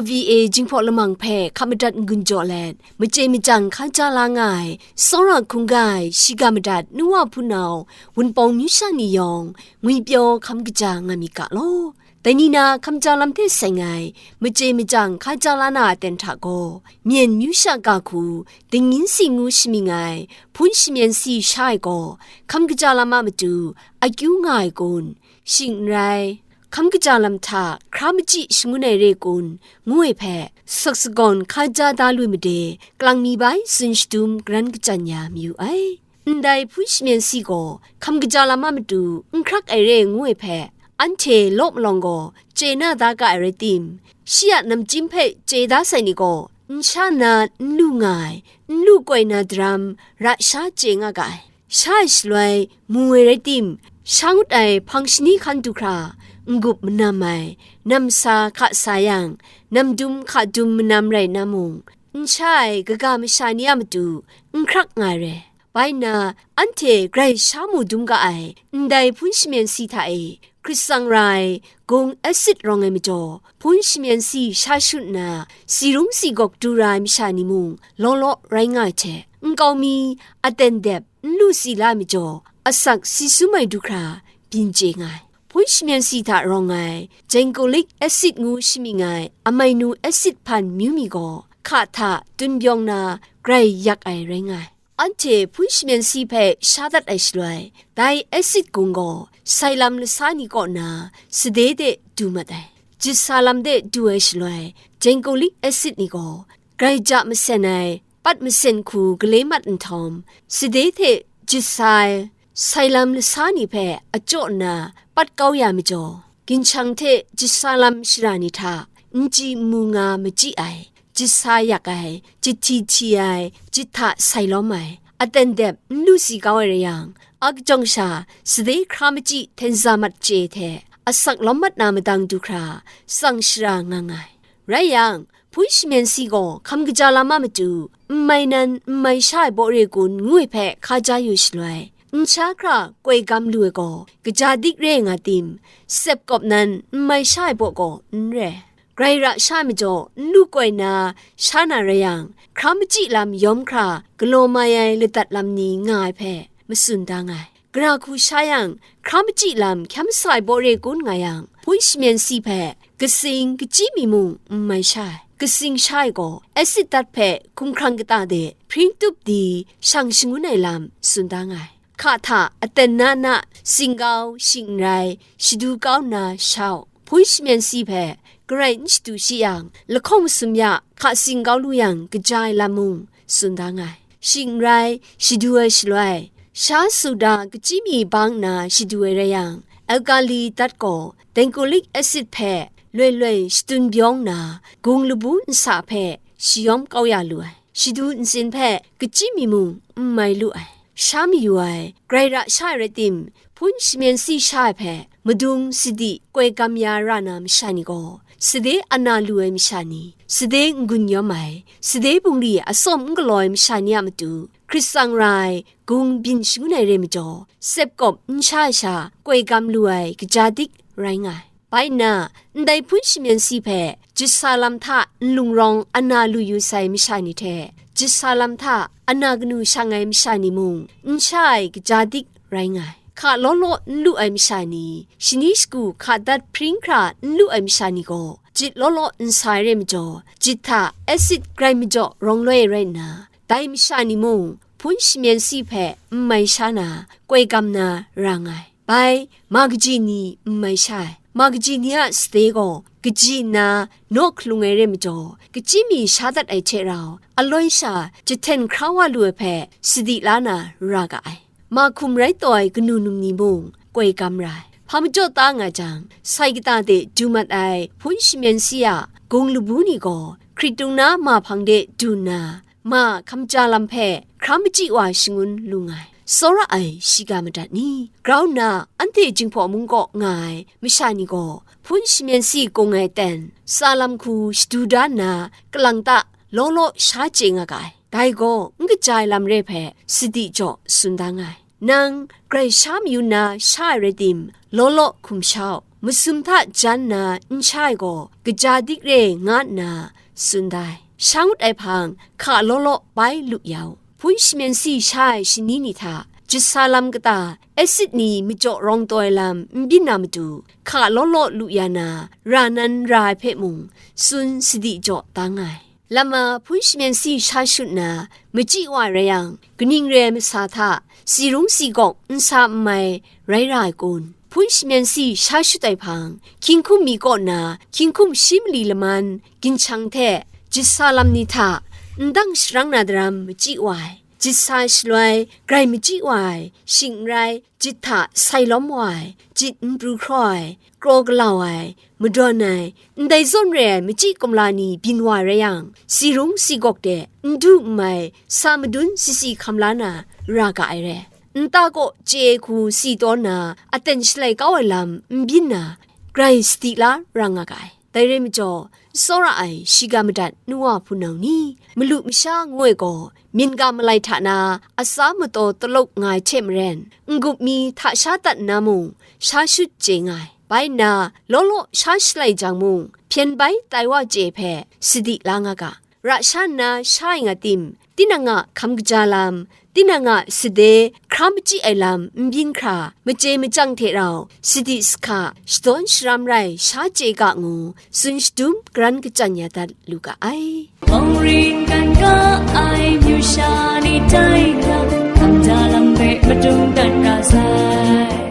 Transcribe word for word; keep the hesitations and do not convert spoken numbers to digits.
V A Jinghpaw Lamang hpe hkap madat n-gun jaw let, machye machyang hkaja la nga ai, tsawra hkungga ai, shiga madat nu wa hpunau, Wunpawng myu sha ni yawng, ngwipyaw hkam kaja nga myit ga law. Dai ni na hkam ja lam hte seng ai, machye machyang hkaja la na aten hta gaw, Myen myu sha ga hku, Dingyin si ngu shamying ai, hpun shamyen si sha ai gaw, hkam kaja lam a matu, akyu nga ai kun, shing n rai, hkam kaja lam hta hkra machyi shangun ai re kun, ngu ai hpe, sak sagawn hkaja da lu ai made, kalang mi bai tsun shadum karan kachyan ya mayu ai. Ndai hpun shamyen si gaw hkam kaja lam a matu n hkrak ai re ngu ai hpe, anhte law malawng gaw chye na da ga ai rai tim, shi a namchyim hpe chye da sai ni gaw, n sha nna n lu nga ai, n lu koi na daram, ra sha chye nga ga ai. Sha ai shaloi mu ai rai tim, sha ngut ai hpang shani hkan du hkra, n-gup manam ai, nam sa hka sa yang, nam dum hka dum manam rai nna mung, n sha ai kaga masha ni a matu n hkrak nga ai re. Bai nna, anhte grai sha mu dum ga ai ndai hpun shamyen si hta e, hkrit tsang ra ai gung asid rawng ai majaw, hpun shamyen si sha shut nna, si rung si gawk du ra ai masha ni mung law law rai nga ai hte, nkau mi, aten dep, n lu si la ai majaw, asak si sum ai du hkra byin chye nga ai. Hpun shamyen si hta rawng ai, jenkolik asid ngu shamying ai, amai nu asid hpan myu mi gaw, hka hta tun byawng na grai yak ai rai nga ai. Anhte hpun shamyen si hpe sha dat ai shaloi, dai asid gung gaw sai lam lasa ni kaw na sade de du mat ai. Jit sa lam de du ai shaloi, jenkolik asid ni gaw grai ja masen ai, pat masen hku gale mat nhtawm, sade hte jit sa ai, sai lam lasa ni hpe achyaw nna pat kau ya majaw, ginshang hte jit sa lam shara ni hta n chyi n mu nga machyi ai, jit sa yak ai, jit hti hti ai, jit hta sai lawm ai, aten dep n lu si kau ai rai yang, a kajawng sha sade hkra machyi hten za mat chye hte, asak lawm mat na madang du hkra, tsang shara nga nga ai. Rai yang, hpun shamyen si gaw hkam kaja lam a matu, n mai nan, n mai sha ai baw re kun ngu ai hpe hkaja yu shaloi, n sha hkra koi gam lu ai gaw, kaja dik re nga tim, sep kawp nan, n mai sha ai baw gaw n re. Grai ra sha ai majaw, n lu koi na sha na rai yang, hkra machyi lam yawm hkra galaw mai ai ladat lam ni nga ai hpe matsun da nga ai. Gara hku sha yang, hkra machyi lam hkyam sa ai baw re kun nga yang, hpun shamyen si hpe katsing kachyi mi mung n mai sha ai. Katsing sha ai gaw, asid dat hpe hkumhkrang kata de hpring tup di shang shangun ai lam tsun da nga ai. Hka hta aten na na, singkau, shing n rai, shadu kau nna sha u. Hpun shamyen si hpe garai n shadu shi yang, lahkawng masum ya hka singkau lu yang kaja ai lam mung tsun da nga ai. Shing n rai, shadu ai shaloi, sha suda kachyi mi bang nna shadu ai rai yang, alkali dat gaw dengkulik asid hpe loi loi shatun byawng nna, gung labu nsa hpe shayawm kau ya lu ai. Shadu ntsin hpe kachyi mi mung n mai lu ai. Sha mayu ai, grai ra sha ai rai tim, hpun shamyen si sha ai hpe madung sadi koi gam ya ra na masha ni gaw, sade ana lu ai masha ni, sade n-gun yawm ai, sade bungli atsawm n galaw ai masha ni a matu, hkrit tsang ra ai gung byin shangun ai re majaw, sep kawp n sha ai sha koi gam lu ai kaja dik rai nga ai. Bai nna, ndai hpun shamyen si hpe jit sa lam hta nlung rawng ana lu yu sai masha ni hte, jit sa lam hta ana kanu shang ai masha ni mung, n sha ai kaja dik rai nga ai. Hka law law n lu ai masha ni, shani shagu hka dat hpring hkra n lu ai masha ni gaw, jit law law n sa ai re majaw, jit hta asid grai majaw rawng loi ai rai nna, dai masha ni mung hpun shamyen si hpe n mai sha na, koi gam na ra nga ai. Bai, ma kaji ni n mai sha ai. Ma kaji ni a sade gaw, kaji nna naw hkalung ai re majaw, kachyi mi sha dat ai hte rau, aloi sha jahten hkra wa lu ai hpe sadi la na ra ga ai. Ma hkum rai taw ai kanu num ni mung koi gam ra ai. Hpa majaw ta nga jang, sai kata de du mat ai hpun shamyen si a gung labu ni gaw, hkritung na ma hpang de du nna, ma hkamja lam hpe hkra machyi wa shangun lu nga ai. Tsawra ai shiga madat ni, grau nna anhte Jinghpaw mung kaw nga ai masha ni gaw, hpun shamyen si kung ai ten, tsa lam hku shadu da nna, kalang ta law law sha chye nga ga ai. Dai gaw, n kaja ai lam re hpe sadi jaw tsun da nga ai. Nang grai sha mayu nna sha ai rai tim, law law hkum sha u. masum hta jan nna n sha ai gaw, kaja dik re nga nna tsun da ai. Sha ngut ai hpang, hka law law bai lu ya u. Hpun shamyen si sha ai shani ni hta, jasa lam kata, acid ni majaw rawng taw ai lam n byin na matu, hka law law lu ya na, ra nan ra ai hpe mung, tsun sadi jaw da nga ai. Lama hpun shamyen si sha shut na, machyi wa ai rai yang, kaning re ai masa hta, si rung si gawk n sa n mai rai ra ai kun? Hpun shamyen si sha shut ai hpang, hkying hkum mi kaw na, hkying hkum shi mali laman, ginshang hte, jasa lam ni hta, ndang sharang na daram machyi wa ai, jasa shaloi, grai machyi wa ai, shing n rai, jit hta sai lawm wa ai, jit n pru hkraw ai, kraw galau ai, madawn ai, ndai zawn re ai machyi kumla ni byin wa ai rai yang, si rung si gawk de, n du n mai, sa madun si si hkam la na, ra ga ai re. Nta kaw chye ai hku si taw nna, aten shalai kau ai lam n byin na, grai sadi la ra nga ga ai. Dai rai majaw, tsawra ai shiga madat nu wa hpunau ni, malu masha ngu ai gaw, myin ga malai hta na, atsa mataw talawk nga ai hte maren, n-gup mi hta sha dat nna mung, sha shut chye nga ai. Bai nna, law law sha shalai jang mung, hpyen bai tai wa chye hpe sadi la nga ga. Ra sha nna sha ai nga tim, tinang a hkam kaja lam, tinang a sade hkra machyi ai lam n byin hkra, machye machyang hte rau, sadi sahka, shadawn sharam rai sha chye ga ngu, tsun shadum karan kachyan ya dat lu ga ai. Bawng ring kan ga ai, myu sha ni tai hkra, hkam ja lam hpe madung dat ga sai.